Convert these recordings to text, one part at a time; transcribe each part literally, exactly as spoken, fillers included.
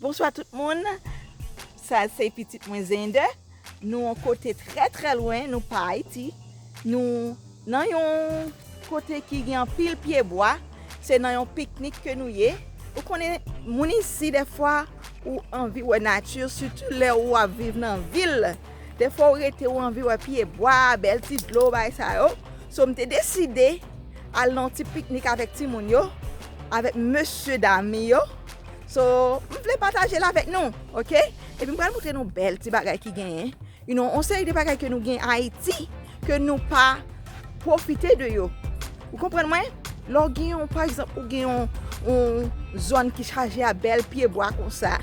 Bonswa tout moun. Sa se pitit mwen Zender. Nou yon kote trè, trè lwen, nou pa Ayiti. Nou nan yon kote ki gen anpil pye bwa. Se nan yon piknik ke nou ye. Ou konnen, moun isi, dèfwa, ou anvi wè nati, sitou lè ou ap viv nan vil. Dèfwa, ou rete, ou anvi wè pye bwa, bèl ti dlo, bagay sa yo. So, m te deside al nan yon ti piknik avèk timoun yo, avèk mesye dam yo. So, m vle pataje l avèk nou, oke? Epi m pral montre nou bèl ti bagay ki genyen. You know, yon seri de bagay ke nou gen Ayiti, ke nou pa pwofite de yo. Ou konprann mwen? Lè w gen yon, pa egzanp, ou gen yon, yon zòn ki chaje a bèl pye bwa konsa,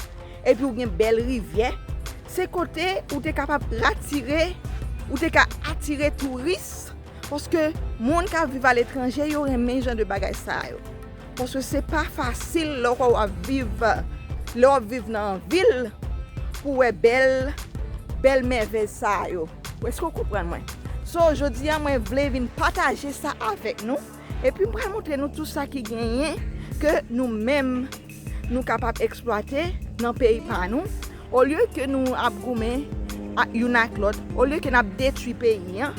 epi ou gen bèl rivyè, se kote ou te kapab atire, ou te ka atire touris, paske moun k ap viv aletranje, yo renmen jan de bagay sa yo. Paske se pa fasil lè w ap viv, lè w ap viv nan vil pou wè bèl, bèl mèvèy sa yo. Èske w konprann mwen? So, jodi a, mwen vle vin pataje sa avèk nou. Epi m pral montre nou tou sa ki genyen ke nou menm nou kapab eksplwate nan peyi pa nou. Olye ke nou ap goumen ak youn ak lòt, olye ke n ap detwi peyi an,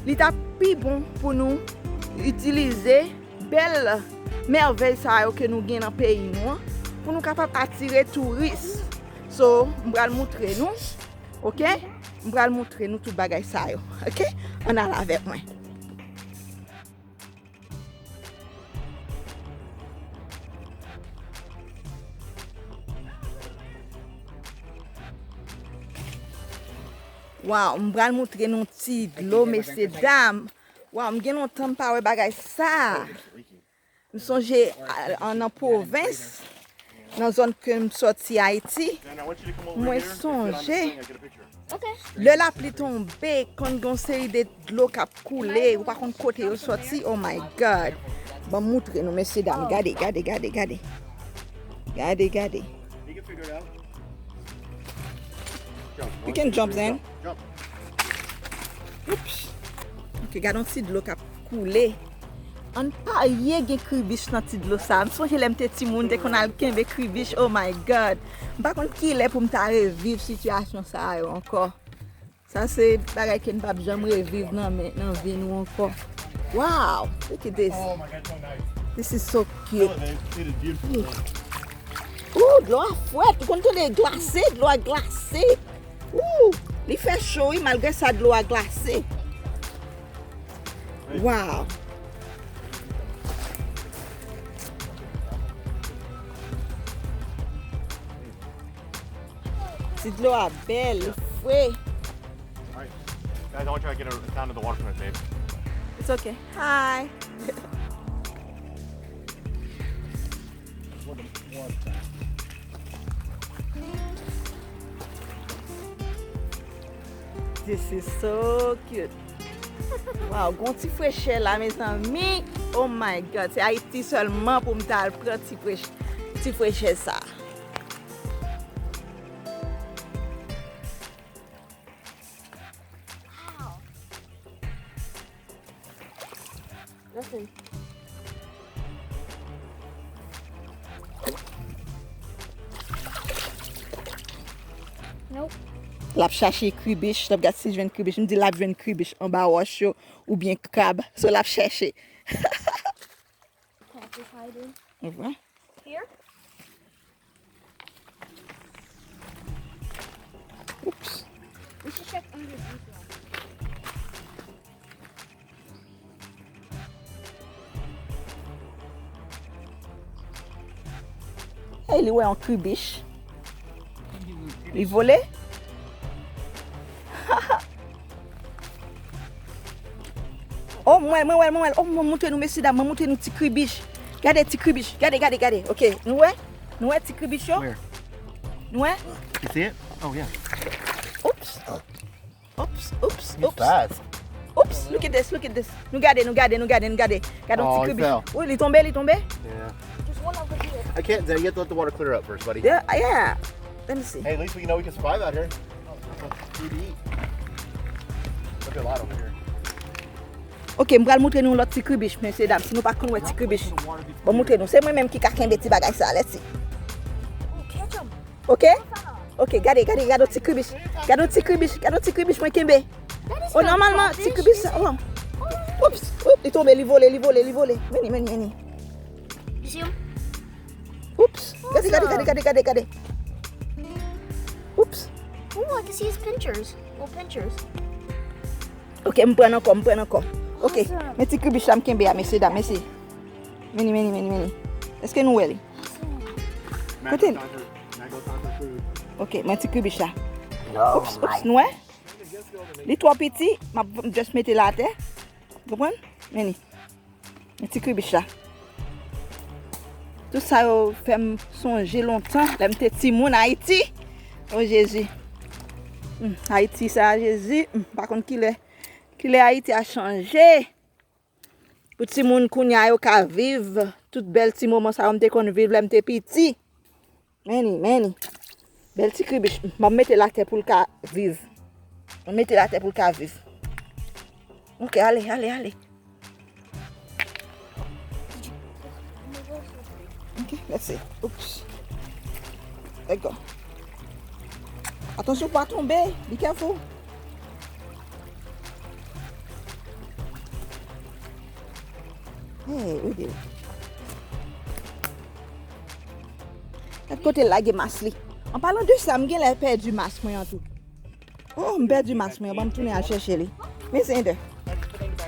li t ap pi bon pou nou itilize bèl mèvèy sa yo ke nou gen nan peyi nou an, pou nou kapab atire touris. So, m pral montre nou, oke? M pral montre nou tout bagay sa yo, oke? Ann al avèk mwen. Waw, m pral montre nou ti dlo, mesye dam. Waw, m gen lontan m pa wè bagay sa. M sonje a, a, nan pwovens, nan zòn ke m sòti Ayiti, mwen sonje lè lapli tonbe, konn gen yon seri de dlo k ap koule, ou pa konn kote yo sòti. Oh my God. Ban m moutre nou, mesye dam. Gade, gade, gade, gade. Gade, gade. You can jump, Zen. Oops. Ok, gade yon ti dlo k ap koule. Ann parye gen kribich nan ti dlo sa. M sonje lè m te timoun, te konn al kenbe kribich. Oh my God. M pa konn kilè pou m ta reviv sitiyasyon sa yo ankò. Sa se bagay ke n p ap janm reviv nan men, nan vi nou ankò. Wow, look at this. This is so cute. Ooh, dlo a fwèt. Ou konn tande glase, dlo a glase. Ooh, li fè cho wi, malgre sa dlo a glase. Wow. Ti dlo a bèl, li fre. All right. Guys, I want you to get a sound of the water from it, babe. It's okay. Hi. This is so cute. Wow, gon ti frechè la, mezanmi. Oh my God, se Ayiti sèlman pou m ta al pran ti frech-, ti frechè sa. Wow. Listen. Nope. L ap chache kribich, l ap gad si l jwenn kribich. M di l ap jwenn kribich anba wòch yo oubyen krab. So l ap chèche. Catfish hiding. Ou wè? Here? Oops. We should check under this one. Hey, li wè yon kribich. Li vole? Oh, mwen, mwen wè l, mwen wè l. Oh, mwen montre nou, mesye dam, mwen montre nou ti kribich. Gade ti kribich. Gade, gade, gade. Ok, nou wè? Nou wè ti kribich yo? Where? Nou wè? You see it? Oh, yeah. Oops. Oops, oops, oops. Oops, look at this, look at this. Nou gade, nou gade, nou gade, nou gade. Gade yon ti kribich. Oh, he fell. Wi, li tonbe, li tonbe. Yeah. There's one over here. I can't, you have to let the water clear up first, buddy. Yeah, yeah. Let me see. Hey, at least we know we can survive out here. Food to eat. Look at a lot over here. Ok, m pral montre nou lòt ti kribich, mesye dam, si nou pa konn wè ti kribich. Bon, montre nou. Se mwen menm ki ka kenbe ti bagay sa, let's see. Oh, catch 'em. Ok? Ok, gade, gade, gade yon ti kribich. Gade yon ti kribich, gade yon ti kribich mwen kenbe. Oh, nòmalman, ti kribich sa, oh. Oups, oups, li tonbe, li vole, li vole, li vole. Vini, vini, vini. You see him? Oups. Gade, gade, gade, gade, gade, gade. Oups. Oh, I can see his pinchers. Little pinchers. Ok, m pran ankò, m pran ankò. Ok, men ti kribich la m kenbe a, mesye dam, mesye. Vini, vini, vini, vini. Èske nou wè li? Kote l? Ok, men ti kribich la. Oups, oups, nou wè? Li twò piti, m ap just mete l atè. Konprann? Vini. Men ti kribich la. Tout sa yo fè m sonje lontan, lè m te timoun Ayiti. O Jezi. Hmm, Ayiti sa, Jezi. Hmm, m pa konn kilè, kilè Ayiti a chanje. Pou timoun kounye a yo ka viv tout bèl ti moman sa yo m te konn viv lè m te piti. Men li, men li. Bèl ti kribich. M ap mete l atè pou l ka viv. M ap mete l atè pou l ka viv. Ok, ale, ale, ale. Ok, mèsi. Oops. Let go. Atansyon pa tonbe. Be careful. Hey, ede. Gad kote l lage mas li. An palan de sa, m genlè pèdi mas mwen an tou. Oh, m pèdi mas mwen an. Ban m tounen al chèche li. Miss Ender,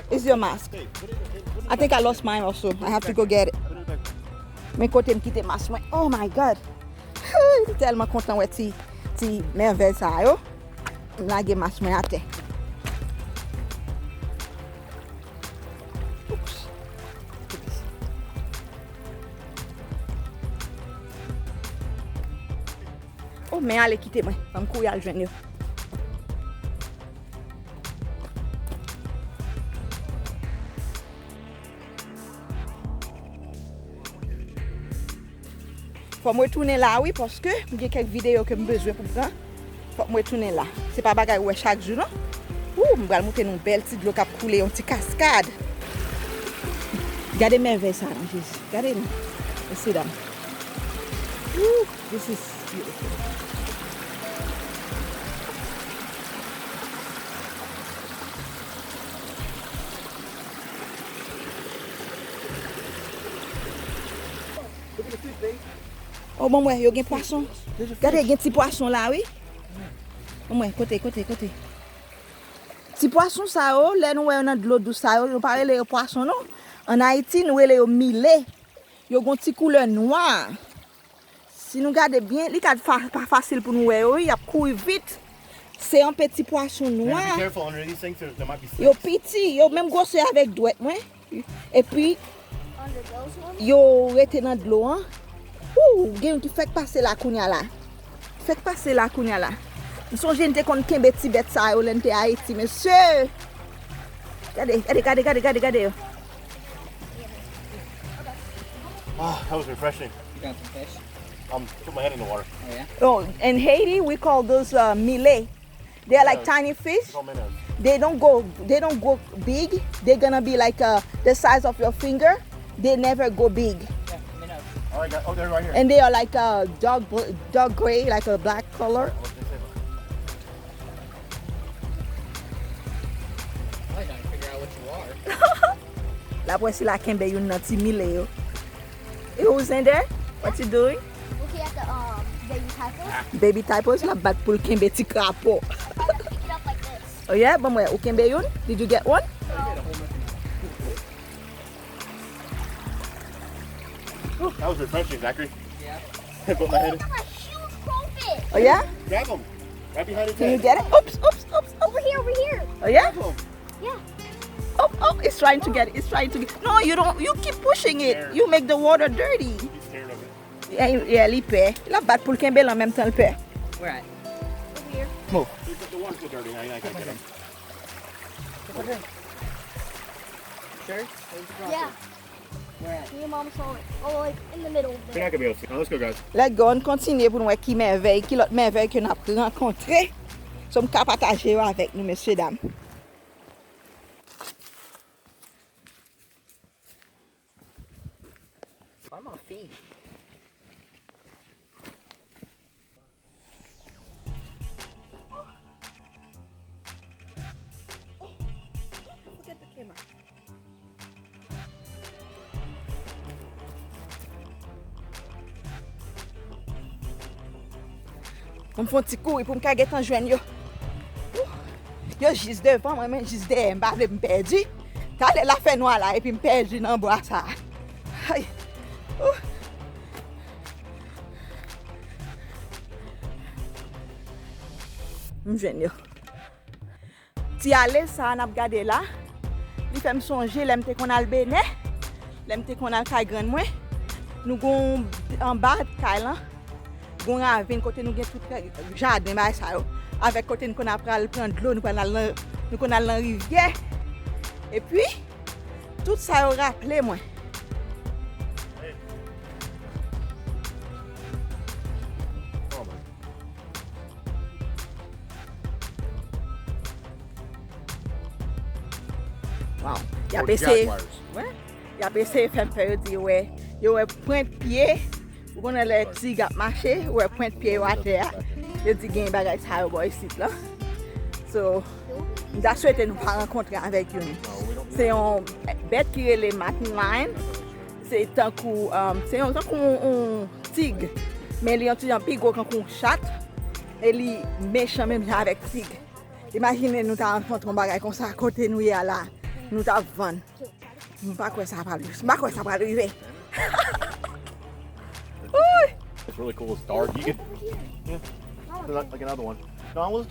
is your mask? I think I lost mine also. I have to go get it. Men kote m kite mas mwen. Oh my God. M tèlman kontan wè ti, ti mèvèy sa yo. M lage mas mwen atè. Oops. Oh, men ale kite mwen. Ban m kouri al jwenn yo. Fò m retounen la wi, paske m gen kèk videyo ke m bezwen pou m pran. Fòk m retounen la. Se pa bagay ou wè chak jou non. Ooh, m pral montre nou bèl ti dlo k ap koule, yon ti kaskad. Gade mèvèy sa non, Jezi. Gade non. Mesye dam. Ooh, this is beautiful. Oh, bon, mwen, yo gen pwason. Gade, gen ti pwason la, wi. Bon, mwen, kote, kote, kote. Ti pwason sa yo, lè nou wè yo nan dlo dous sa yo, nou pa rele yo pwason, non. Ann Ayiti, nou rele yo mile. Yo gon ti koulè nwa. Si nou gade byen, li ka fa-, pa fasil pou nou wè yo, wi, y ap kouri vit. Se yon peti pwason nwa. Yo piti, yo menm gwosè avèk dwèt mwen. Epi, yo rete nan dlo an. Wou, gen youn ki fèk pase la kounye a la. Fèk pase la kounye a la. M sonje n te konn kenbe ti bèt sa yo lè n te Ayiti, mesye. Gade, gade, gade, gade, gade, gade yo. Ah, that was refreshing. You got some fish? Um, put my head in the water. Oh, yeah? Oh, in Haiti, we call those uh, mile. They're like tiny fish. They don't go. They don't go big. They're gonna be like uh, the size of your finger. They never go big. All right, guys. Oh, they're right here. And they are like uh, dark, dark gray, like a black color. I gotta figure out what you are. L ap wè si l a kenbe youn nan ti mile yo. Yo, Xander, what you doing? Looking at the um, baby tadpoles. Baby tadpoles, l ap bat pou l kenbe ti krapo. Pick it up like this. Oh yeah, ban m wè, ou kenbe youn? Did you get one? That was refreshing, Zachary. Yeah. Put my head in. That's a huge crawfish. Oh yeah? Grab him. Right behind his Can you head. Get it? Oops, oops, oops, oops. Over here, over here. Oh yeah? Grab him. Yeah. Oh, oh, it's trying to get it. It's trying to get. No, you don't. You keep pushing it. There. You make the water dirty. He's scared of it. Yeah, yeah, li pè. L ap bat pou l kenbe l an menm tan l pè. Where at? Over here. He said the water's too dirty. I, I gotta get him. Sure? Yeah. Where at? Me and mom saw it. Oh, like in the middle. You're not gonna be able to see. Now let's go, guys. Let's go, ann kontinye pou n wè ki mèvèy, ki lòt mèvèy ke n ap rankontre. So m ka pataje yo avèk nou, mesye dam. Why my feet? Pou m fè yon ti kouri pou m ka gentan jwenn yo. Ou, yo jis devan mwen, men jis dèyè m, m pa vle m pèdi. Talè la fè nwa la epi m pèdi nan bwa sa. Ay. Ou. M jwenn yo. Ti ale sa a n ap gade la, li fè m sonje lè m te konn al Benè, lè m te konn al kay grann mwen. Nou gon anba kay lan, gon ravin kote nou gen tout jaden bagay sa yo. Avèk kote nou konn ap pral pran dlo, nou konn al nan, nou konn al nan rivyè. Epi, tout sa yo raple mwen. Wow. Y ap eseye, wè, y ap eseye fè m fè yo di yo wè, yo wè pwent pye. Ou konnen lè tig ap mache, ou wè pwent pye yo atè a. Yo di gen bagay sa yo bò isit la. So, m ta swete nou pa rankontre avèk youn. Se yon bèt ki rele mountain lion. Se tankou, um, se yon, tankou yon, yon tig. Men li yon ti jan pi gwo kankou yon chat. E li mechan menm jan avèk tig. Imajine nou ta rankontre yon bagay konsa kote nou ye a la. Nou t ap vann. M pa kwè sa pral, m pa kwè sa pral rive. It's really cool. It's dark. You can, yeah. Like, like another one. No, I was.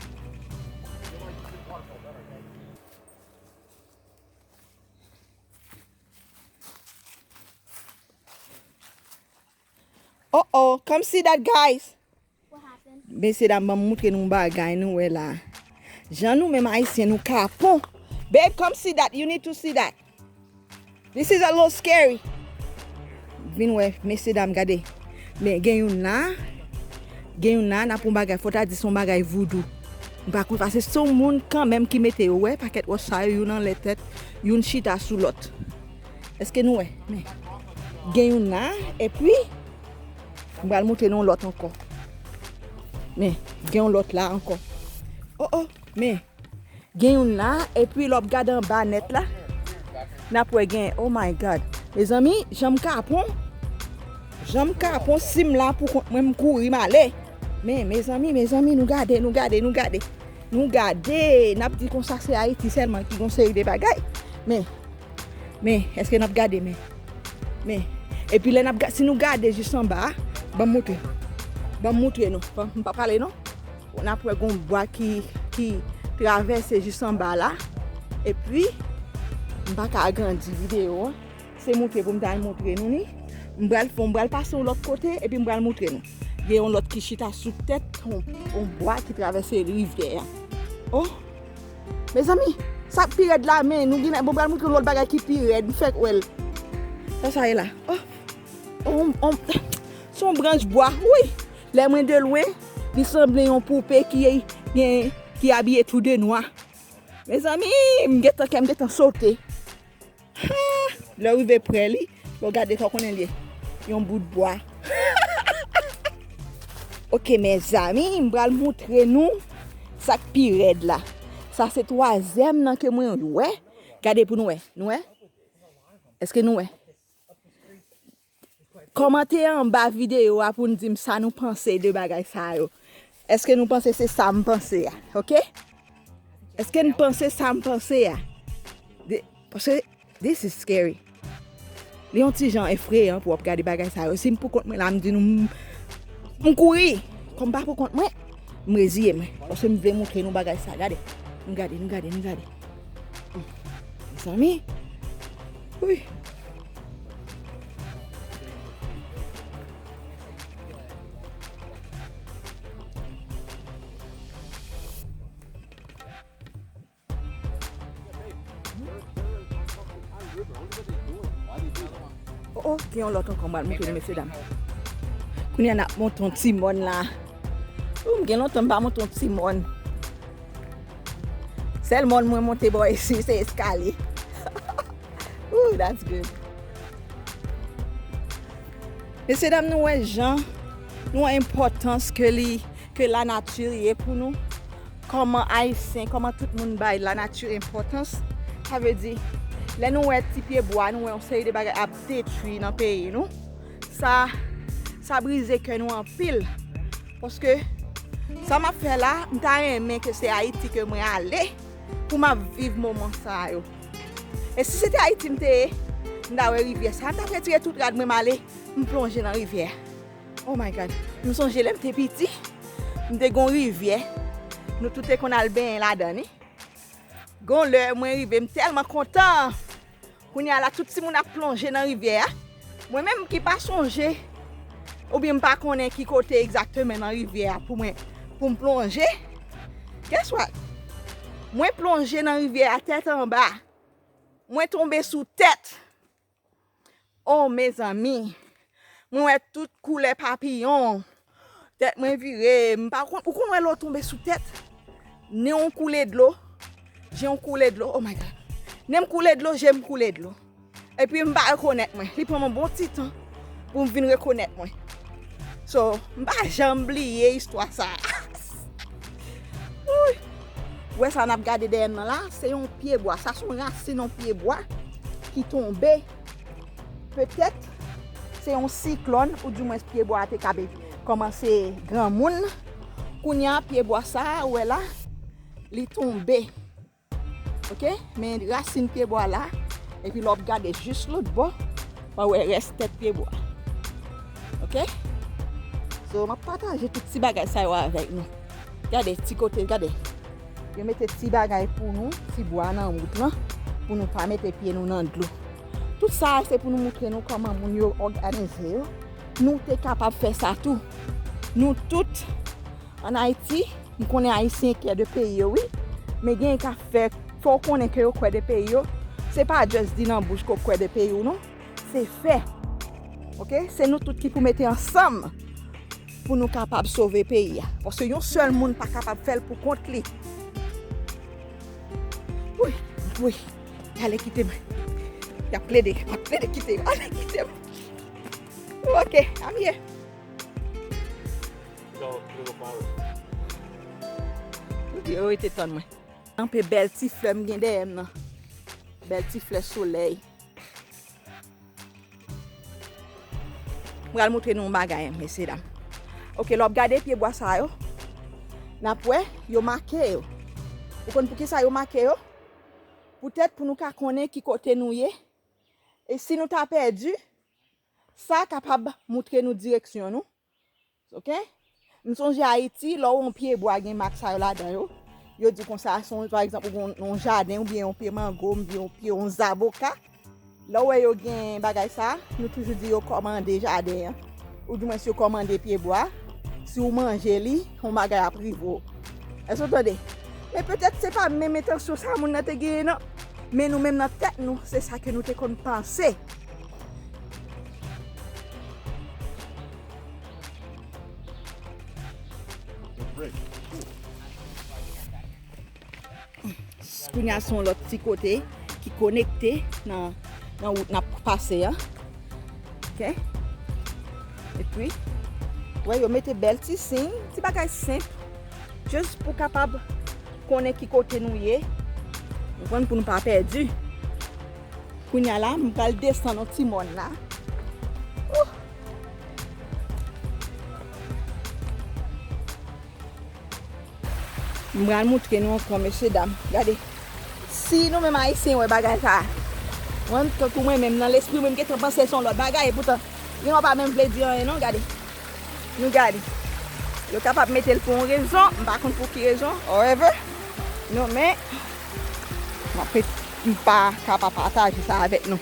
Oh oh, come see that, guys. Mesye dam, ban m moutre nou bagay nou wè la. Jan nou menm Ayisyen nou kapon. Babe, come see that. You need to see that. This is a little scary. Vin wè, mesye dam, gade. Men gen youn la. Gen youn la, n ap yon bagay, fò ta di se yon bagay voodoo. M pa konn, paske se yon moun kanmenm ki mete yo, wè, pakèt wòch sa yo, youn anlè tèt, youn chita sou lòt. Èske nou wè? Men, gen youn la, epi, m pral moutre nou lòt ankò. Men, gen yon lòt la ankò. Oh, oh, men, gen youn la, epi lè w ap gade anba nèt la, n ap wè gen, oh my God. Mezanmi, jan m kapon, jan m kapon, si m la pou kont mwen, m kouri, m ale. Men, mezanmi, mezanmi, nou gade, nou gade, nou gade. Nou gade, n ap di konsa se Ayiti sèlman ki gon seri de bagay. Men, men, èske n ap gade, men? Men, epi lè n ap ga-, si nou gade jis anba a, ban m moutre. Ban m moutre nou. Ban, m pa pale non. N ap wè gon bwa ki, ki travèse jis anba la. Epi, m pa ka agrandi videyo an. Se moutre pou m ta al moutre nou li. M pral fè, m pral pase yon lòt kote, epi m pral moutre nou. Gen yon lòt ki chita sou tèt yon, yon bwa ki travèse rivyè a. Oh! Mezanmi, sa k pi rèd la, men nou gen, bon, pral moutre yon lòt bagay ki pi rèd, m fèk wè l. Sa sa ye la? Oh! On, on, se yon branch bwa, wi! Lè mwen de lwen, li sanble yon poupe ki gen, ki abiye tou de nwa. Mezanmi, m gentan, kè m gentan sote. Ha! Lè w rive prè li, lè w gade sa w konnen l ye. Yon bout bwa. Ok, mezanmi, m pral moutre nou sa k pi rèd la. Sa se twazyèm nan ke mwen wè. Gade pou nou wè. Nou wè? Èske nou wè? Kòmante anba videyo a pou n di m sa nou panse de bagay sa yo. Èske nou panse se sa m panse a? Ok? Èske n panse sa m panse a? De, paske this is scary. Li yon ti jan efreyan pou w ap gade bagay sa yo. Si m pou kont mwen la, m di nou, m, m kouri. Kòm m pa pou kont mwen, m reziye mwen. Paske m vle moutre nou bagay sa. Gade. Nou gade, nou gade, nou gade. Mezanmi. Wi. Oh, oh, gen yon lòt ankò, m pral moutre nou, mesye dam. Kounye a n ap monte yon ti mòn la. Ooh, m gen lontan m pa monte yon ti mòn. Sèl mòn mwen monte bò isi, se eskalye. Ooh, that's good. Mesye dam, nou wè jan, nou wè enpòtans ke li, ke lanati ye pou nou. Kòman Ayisyen, kòman tout moun bay lanati enpòtans. Sa vle di, lè nou wè ti pye bwa, nou wè yon seri de bagay ap detwi nan peyi nou. Sa, sa brize kè nou anpil. Paske Sa m ap fè la, m ta renmen ke se Ayiti ke mwen ale pou m ap viv moman sa yo. E si se te Ayiti m te ye, m ta wè rivyè sa, m t ap retire tout rad mwen, m ale, m plonje nan rivyè a. Oh my God. M sonje lè m te piti, m te gon rivyè. Nou tout te konn al benyen ladan li. Gon lè mwen rive, m tèlman kontan. Kounye a la, tout timoun ap plonje nan rivyè a. Mwen menm ki pa sonje, oubyen m pa konnen ki kote egzakteman nan rivyè a pou mwen, pou m plonje. Guess what? Mwen plonje nan rivyè a tèt anba. Mwen tonbe sou tèt. Oh, mezanmi. Mwen wè tout koulè papiyon. Tèt mwen vire. M pa konn, ou konn wè lè w tonbe sou tèt? Nen w koule dlo. Je w koule dlo. Oh my God. Nen m koule dlo, je m koule dlo. Epi m pa rekonèt mwen. Li pran m yon bon ti tan pou m vin rekonèt mwen. So, m pa janm bliye istwa sa a. Wouy! Ou wè sa n ap gade dèyè m nan la? Se yon pyebwa. Sa se yon rasin yon pyebwa ki tonbe. Petèt, se yon siklòn, oudimwens pyebwa a te ka be-, kòmanse granmoun. Kounye a, pyebwa sa a, ou wè la, li tonbe. Oke? Men rasin pyebwa la, epi lè w ap gade jis lòt bò, w a wè rès tèt pyebwa. Oke? So, m ap pataje tout ti bagay sa yo avèk nou. Gade, ti kote, gade. Yo mete ti bagay pou nou, ti bwa nan wout lan, pou nou pa mete pye nou nan dlo. Tout sa a, se pou nou moutre nou kòman moun yo òganize yo. Nou te kapab fè sa tou. Nou tout, ann Ayiti, m konnen Ayisyen kyè de peyi yo, wi. Men gen ka fè, fò w konnen ke yo kwè de peyi yo. Se pa just di nan bouch ke w kwè de peyi w, non. Se fè. Oke? Se nou tout ki pou mete ansanm pou nou kapab sove peyi a. Paske yon sèl moun pa kapab fè l pou kont li. Wi, wi. Ale kite m. Y ap plede, y ap plede kite m. Ale kite m. Oke, I'm here. Yo, yo te tann mwen. Anpe bèl ti flè m gen dèyè m nan. Bèl ti flè solèy. M pral moutre nou yon bagay, mesye dam. Oke, lè w ap gade pyebwa sa yo, n ap wè, yo make yo. Ou konn poukisa yo make yo? Poutèt pou nou ka konnen ki kote nou ye. E si nou ta pèdi, sa kapab moutre nou direksyon nou. Oke? M sonje Ayiti, lè w wè yon pyebwa gen mak sa yo ladan yo, yo di konsa, se yon, pa egzanp, ou gen yon, yon jaden oubyen yon pye mango, oubyen yon pye, yon zaboka. Lè w wè yo gen bagay sa, nou toujou di yo kòmande jaden an. Oudimwens yo kòmande pyebwa. Si w manje li, yon bagay ap rive w. Èske w tande? Men petèt se pa menm entansyon sa moun nan te genyen, non. Men nou menm nan tèt nou, se sa ke nou te konn panse. Kounye a se yon lòt ti kote ki konekte nan, nan wout n ap pase an. Oke? Epi, wè, yo mete bèl ti siy, ti bagay senp, jis pou kapab konnen ki kote nou ye. Ou konprann, pou nou pa pèdi. Kounye a la, m pral desann yon ti mòn la. Ouh! M pral moutre nou ankò, mesye dam. Gade. Si nou menm Ayisyen wè bagay sa a, mwen, tankou mwen menm, nan lespri mwen, m gentan panse se yon lòt bagay, epoutan, li pa menm vle di anyen, non, gade. Nou gade. Yo kapab mete l pou yon rezon, m pa konn pou ki rezon, however, nou, men, m ap, m pa ka pa pataje sa avèk nou.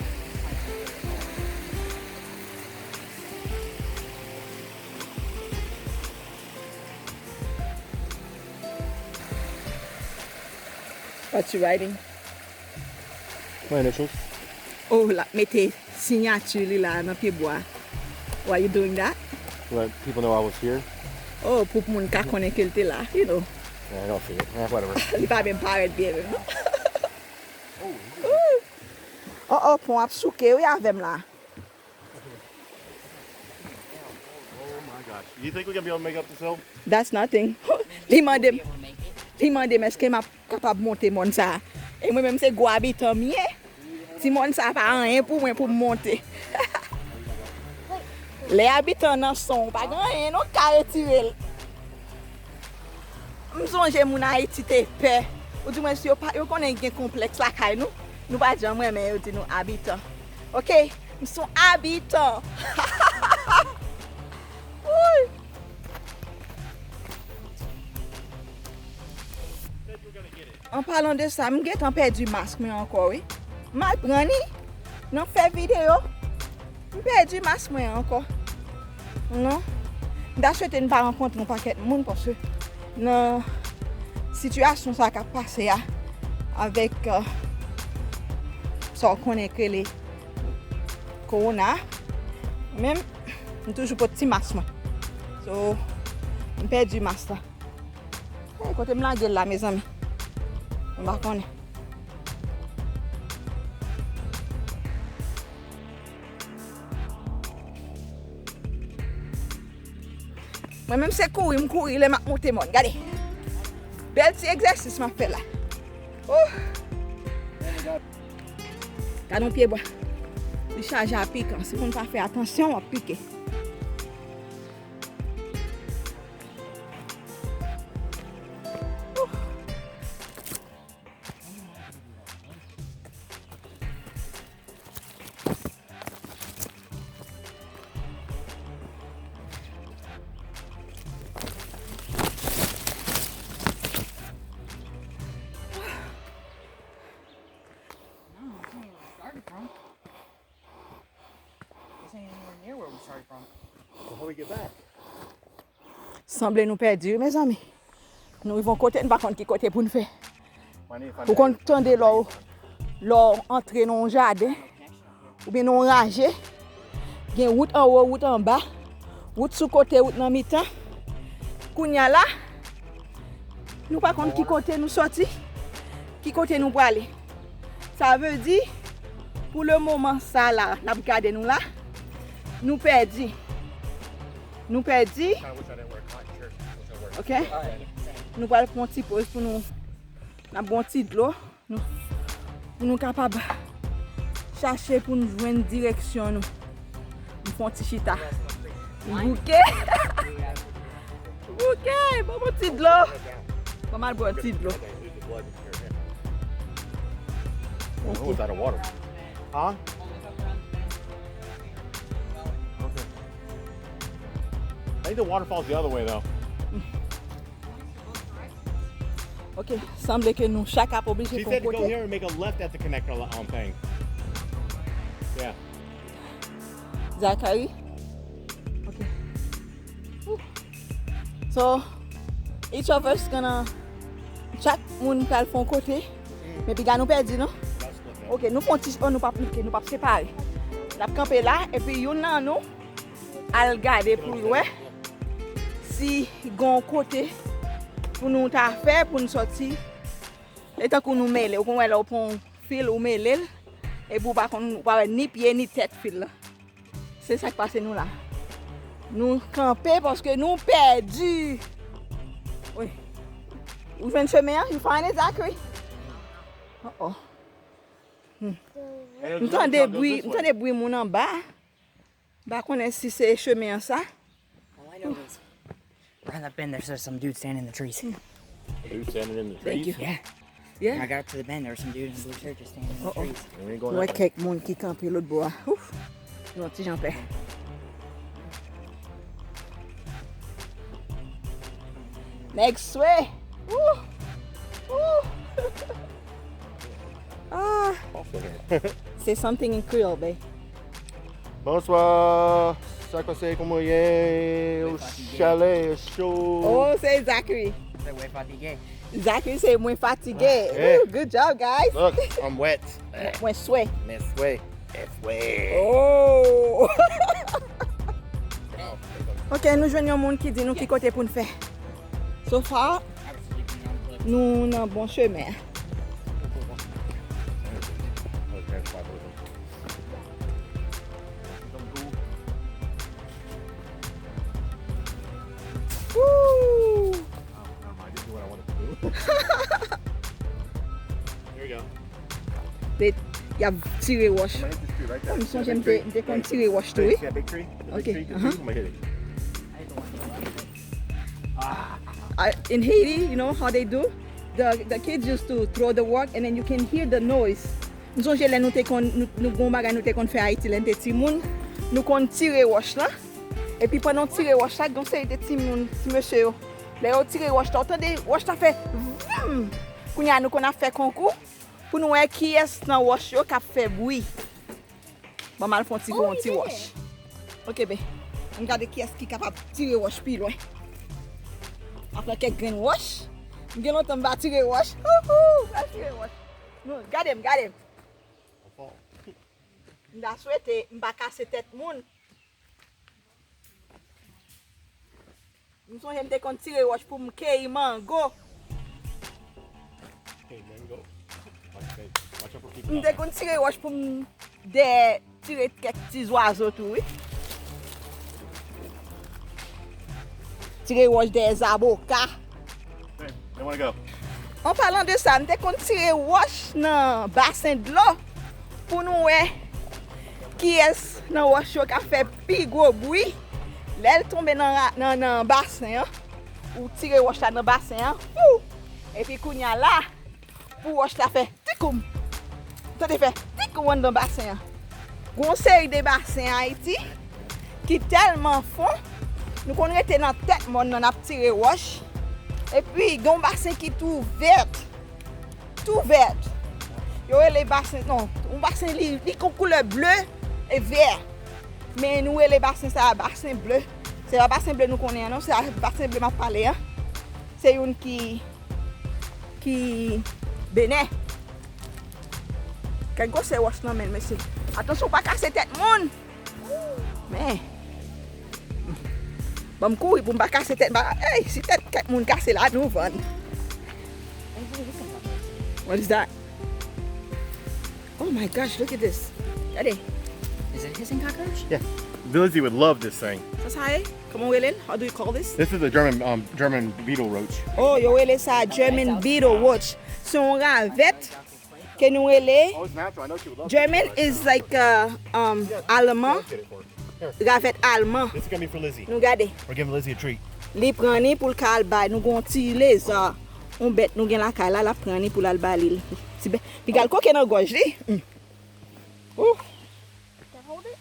What you writing? My initials. Oh, l ap mete siyati li la nan pyebwa. Why you doing that? To let people know I was here. Oh, pou moun ka konnen ke l te la, you know. Yeah, I don't see it. Eh, whatever. Li pa menm parèt byen menm, non. Oh, oh, pon ap souke wi avè m la. Oh my gosh. You think we can be able to make up this hill? That's nothing. Li mande m, li mande m èske m ap kapab monte mòn sa a. E mwen menm se gwo abitan m ye. Ti mòn sa a pa anyen pou mwen pou m monte. Lè abitan nan son, ou pa gen anyen non k ka retire l. M sonje moun Ayiti te pè. Ou di mwen si yo pa, yo konnen gen konplèks lakay nou. Nou pa janm renmen yo di nou abitan. Oke? M se yon abitan. Wouy! An palan de sa, m gentan pèdi mask mwen ankò, wi. M al pran li nan fè videyo. M pèdi mask mwen ankò. Non. M ta swete n pa rankontre yon pakèt moun paske nan sitiyasyon sa k ap pase a, avèk, euh, sa w konnen k rele kowona, men m toujou pot ti mask mwen. So, m pèdi mask la. Hey, kote m lage l la, mezanmi? M pa konnen. Mwen menm se kouri, m kouri lè m ap monte mòn. Gade. Bèl ti egzèsis m ap fè la. Oh. Gade yon pye bwa. Li chaje a pikan. Si moun pa fè atansyon, w ap pike. No, this ain't where we started from. This ain't anywhere near where we started from. Before we get back. Sanble nou pèdi, wi, mezanmi. Nou rive yon kote, nou pa konn ki kote pou n fè. Ou konn tande lè w, lè w antre nan yon jaden, oubyen nan yon raje, gen wout anwo, wout anba, wout sou kote, wout nan mitan. Kounye a la, nou pa konn ki kote nou sòti, ki kote nou prale. Sa vle di, pou le moman sa la, n ap gade nou la, nou pèdi. Nou pèdi. Oke? Nou pral pran yon ti poz pou nou, n ap bwè yon ti dlo. Nou, pou nou kapab chache pou nou jwenn direksyon nou. M fè yon ti chita. M bouke. M bouke, ban m yon ti dlo. Ban m al bwè yon ti dlo. Oh, is that a water? Huh? Okay. I think the waterfall's the other way, though. Ok, sanble ke nou chak ap oblije pran kote. She said to go here and make a left at the connector, um, thing. Yeah. Zachary? Ok. Whew. So, each of us gonna, chak moun pral fè yon kote. Men piga nou pèdi, non? Ok, nou fè yon ti, oh, nou p ap, ok, nou p ap separe. N ap kanpe la, epi youn nan nou al gade pou l wè si gen yon kote pou nou ta fè, pou nou sòti. E tankou nou mele, ou konn wè lè w pran yon fil, ou mele l, epi ou pa konn, ou pa wè ni pye, ni tèt fil la. Se sa k pase nou la. Nou kanpe paske nou pèdi. Wi. Ou jwenn chemen an? You find it, Zachary? Oh, oh. Hmm. M tande bri, m tande bri moun anba. M pa konnen si se chemen an sa. All I know is around that bend, there's just some dude standing in the trees. Dude standing in the trees? Thank you. Yeah. Yeah. When I got up to the bend, there was some dude in a blue shirt just standing in the trees. We ain't going that way. Mwen wè kèk moun ki kanpe lòt bò a. Ouf. Nou yon ti jan pè. Nèg swe. Ouh. Ouh. Ah. Say something in Creole, babe. Bonswa. Sa kòman, kòman w ye? Ou chalè, cho? Oh, se Zachary. Se mwen fatige. Zachary se mwen fatige. Ah, eh. Ooh, good job, guys. Look, I'm wet. Mwen swe. Mwen swe. Mwen swe. Oh. Ok, nou jwenn yon moun ki di nou ki kote pou n fè. So far, nou nan bon chemen. Woo! Here we go. They, y ap tire wòch. Oh, m sonje m te, m te konn tire wòch tou, wi. See that big tree? The big tree? Ok, uh-huh. I'm gonna hit it. Ah. uh, in Haiti, you know how they do? The, the kids used to throw the rock and then you can hear the noise. M sonje lè nou te konn, nou, nou gon bagay nou te konn fè Ayiti lè n te timoun, nou konn tire wòch lan. Epi pandan w tire wòch la, gon seri de timoun, ti mesye yo, lè yo tire wòch la, w tande wòch la fè voum! Kounye a nou konn ap fè konkou pou nou wè kiyès nan wòch yo k ap fè bri. Ban m al fè yon ti, yon ti wòch. Ok, ben. Ann gade kiyès ki kapab tire wòch pi lwen. Apre kèk grenn wòch. M gen lontan m pa tire wòch. Ouhou, m pral tire wòch. Nou, gade m, gade m. M ta swete m pa kase tèt moun. M sonje m te konn tire wòch pou m keyi mango. Hey, mango. Watch, hey, watch out for people. M te konn tire wòch pou m dèyè tire kèk ti zwazo tou, wi. Tire wòch dèyè zaboka. Hey, they wanna go. An palan de sa, m te konn tire wòch nan basen dlo pou nou wè kiyès nan wòch yo ka fè pi gwo bri. Lè l tonbe nan ra-, nan, nan basen an, ou tire wòch la nan basen an, pou! Epi kounye a la, pou wòch la fè tikoum. Tande fè tikoum anndan basen an. Gon seri de basen Ayiti ki tèlman fon, nou konn rete nan tèt mòn nan n ap tire wòch. Epi gen yon basen ki tou vèt. Tou vèt. Yo rele basen, non, yon basen li, li gon koulè ble e vè. Men nou rele basen sa a basen ble. Se pa basen ble nou konnen an non, se a basen ble m ap pale an. Se youn ki, ki Benè. Gad gwosè wòch nan men l, mesye. Atansyon, pa kase tèt moun. Men. Ban m kouri pou m pa kase tèt. Ba, ey, si tèt kèk moun kase la, nou vann. What is that? Oh my gosh, look at this. Gade. Is it a hissing cockroach? Yeah. Lizzie would love this thing. Sa sa ye? Kòman w rele l? How do you call this? This is a German, um, German beetle roach. Oh, yo rele sa German beetle roach. Se yon ravèt ke nou rele. Oh, it's natural. I know she would love this. German is like, uh, um, Alman. Ravèt alman. This is gonna be for Lizzie. Nou gade. We're giving Lizzie a treat. Li pran ni pou l ka al bay. Nou gon ti leza, yon bèt nou gen lakay la, l ap pran ni pou l al ba li. Ti bèt. Piga l koke nan gòj li. Mm. Ouh. Can hold it?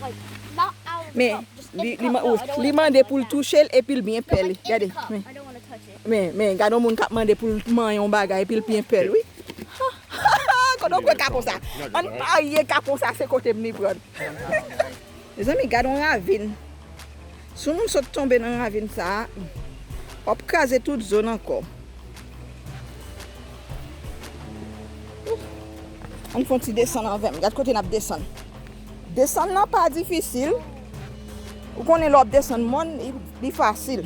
Like, not out of the cup. Just in the cup. No, I don't want to touch it like that. Li, li ma-, li mande pou l touche l epi l byen pè li. Like, in the cup. Gade. Men. I don't want to touch it. Men, men, gade yon moun k ap mande pou l manyen yon bagay epi l byen pè l, wi. Kote w kwè kapon sa? Ann parye kapon sa, se kote m li pran. Mezanmi, gade yon ravin. Si yon moun sot tonbe nan ravin sa a, w ap kraze tout zo nan kò w. Ann fè yon ti desann avè m. Gad kote n ap desann. Desann nan pa difisil. Ou konnen lè w ap desann mòn, li, li fasil.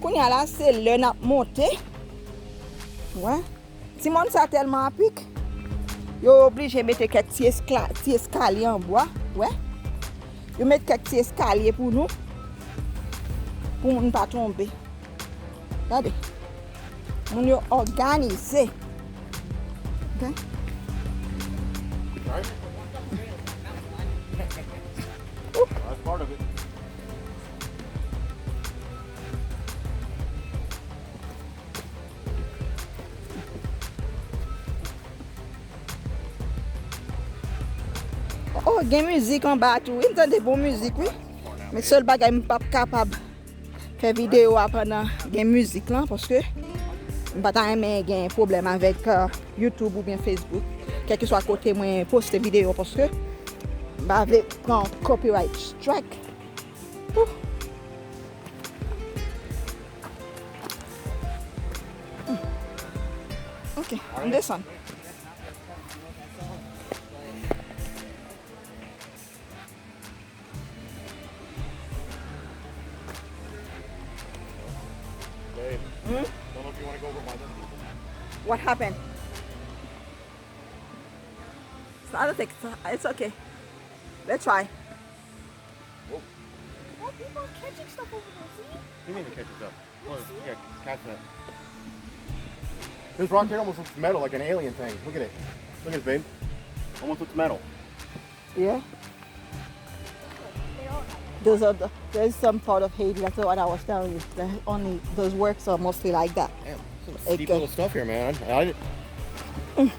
Kounye a la, se lè n ap monte. Wè. Ti mòn sa tèlman apik, yo oblije mete kèk ti eskla-, ti eskalye an bwa, wè. Yo met kèk ti eskalye pou nou, pou moun pa tonbe. Gade. Moun yo òganize. Ok? That's part of it. Oh, gen mizik anba a tou, wi. M tande bon mizik, wi. Men sèl bagay, m p ap kapab fè videyo a pandan gen mizik lan, paske m pa ta renmen gen pwoblèm avèk, euh, YouTube oubyen Facebook, kèlkeswa kote mwen poste videyo, paske m pa vle pran copyright strike. Ouh. Ok, m desann. Hmm? What happened? I don't think it's, it's okay. Let's try. Whoa. Well, people are catching stuff over there, see? What do you mean they're catching stuff? Look, yeah, catch that. This rock here almost looks metal, like an alien thing. Look at it. Look at this, babe. Almost looks metal. Yeah. Those are the, There's some part of Haiti, that's what I was telling you. That only those works are mostly like that. Damn, some steep little stuff here, man. I, I,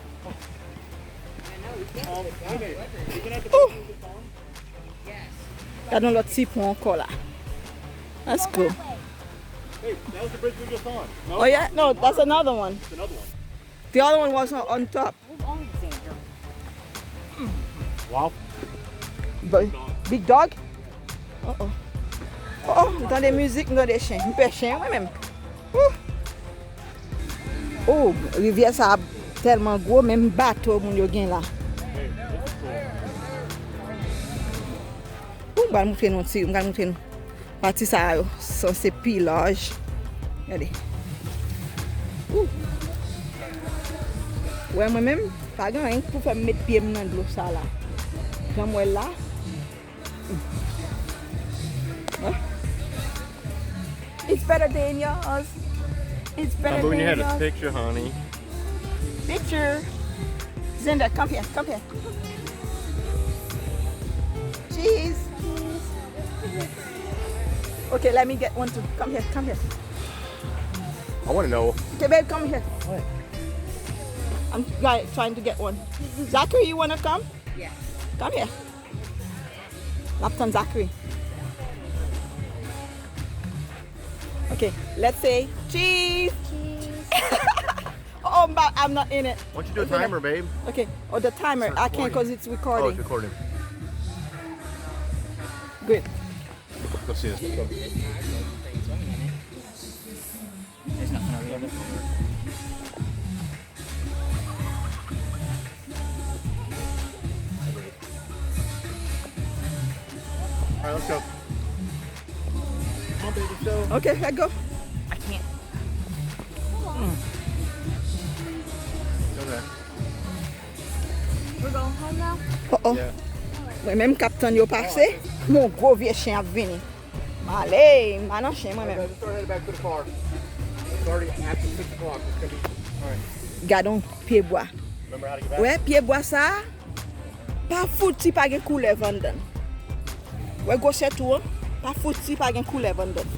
Gad yon lòt ti pon ankò la. That's cool. Hey, that was the bridge we just on. No? Oh yeah, no, that's another one. It's another one. The other one was on, on top. Wow. But big dog? Oh oh. Oh oh, m tande mizik, m tande chen. M pè chen mwen menm. Ooh. Oh, rivyè sa tèlman gwo, menm bato moun yo gen la. Ooh, m pral moutre nou ti, m pral moutre nou. Pati sa yo sanse pi laj. Gade. Ooh. Wè mwen menm, pa gen anyen pou fè m met pye m nan dlo sa la. Jan m wè l la. Huh? It's better than yours. It's better Remember when you than had a yours. Picture, honey. Picture. Xander, come here, come here. Cheese. Okay, let me get one too. Come here, come here. I want to know. Okay, babe, come here. I'm try- trying to get one. Zachary, you wanna come? Yes. Come here. Laptan Zachary. Okay, let's say cheese. Cheese. Oh, but I'm not in it. Why don't you do a timer, babe? Okay. Oh, the timer. I can't because it's Oh, recording. It's recording. Good. Go see this. Go. There's nothing over here. All right, let's go. Come on, baby, go. Okay, let go. I can't. Okay. We're going home now? Oh oh. Yeah. Mwen menm k ap tann yo pase, yon gwo vye chen ap vini. M ale, m pa nan chen mwen menm. Let's start heading back to the car. It's already after six o'clock. It's gonna be all right. Gade yon pye bwa. Remember how to get back? Wè pye bwa sa a, pa fouti pa gen koulèv anndan. Wè gwosè tou an, pa fouti pa gen koulèv anndan.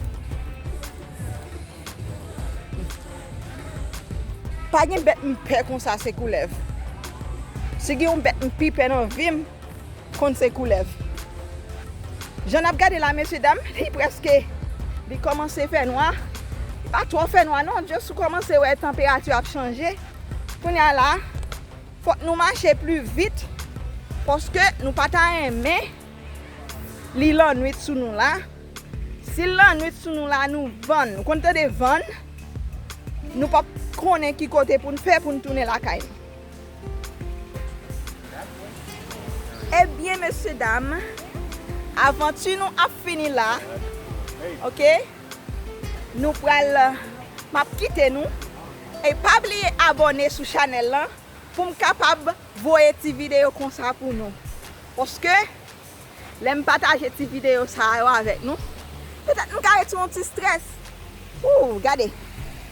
Pa gen bèt m pè konsa se koulèv. Si gen yon bèt m pi pè nan vi m, konn se koulèv. Jan n ap gade la, mesye dam, li prèske, li kòmanse fè nwa. Li pa twò fè nwa non, just ou kòmanse wè tanperati ap chanje. Kounye a la, fòk nou mache pli vit, paske nou pa ta renmen li lannwit sou nou la. Si l lannwit sou nou la, nou vann. Nou konn tande vann, nou p ap konnen ki kote pou n fè pou n tounen lakay nou. Ebyen, mesye dam, avanti nou ap fini la. Ok? Nou pral, m ap kite nou. E pa bliye abòne sou chanèl lan pou m kapab voye ti videyo konsa pou nou. Paske lè m pataje ti videyo sa yo avèk nou, petèt nou ka retire yon ti strès. Ooh, gade.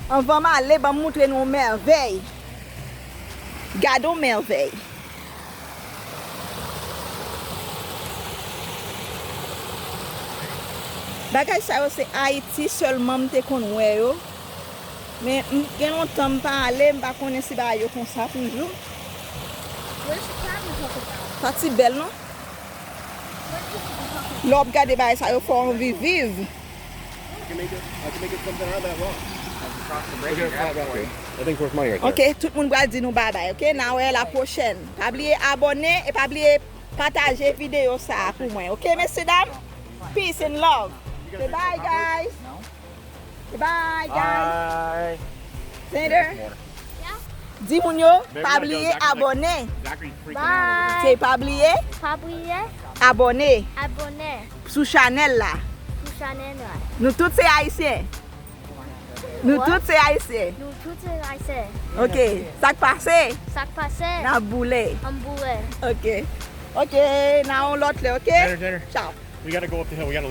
Anvan m ale, ban m moutre nou yon mèvèy. Gade yon mèvèy. Bagay sa yo se Ayiti sèlman m te konn wè yo. Men m gen lontan m pa ale, m pa konnen si bagay yo konsa toujou. Sa ti bèl non. Lè w ap gade bagay sa yo, fò w anvi viv. I can make it. I can make it something out of that rock. Across the bridge. I think it's worth money right there. Ok, tout moun pral di nou babay, ok? N a wè la pwochèn. Pa bliye abòne e pa bliye pataje videyo sa a pou mwen, ok, mesye dam? Peace and love. Say bye, guys. Say bye, guys. Bye. Xander, di moun yo, pa bliye abòne. Zachary's freaking out over there. Se pa bliye Pa bliye abòne abòne sou chanèl la. sou chanèl la. Nou tout se ayisyen. Nou tout se ayisyen. Nou tout se ayisyen. Ok, sa k pase? Sa k pase? N ap boule. Ann boule. Ok. Ok, na yon lòt lè, ok? Later, later. Ciao. We gotta go up the hill. We gotta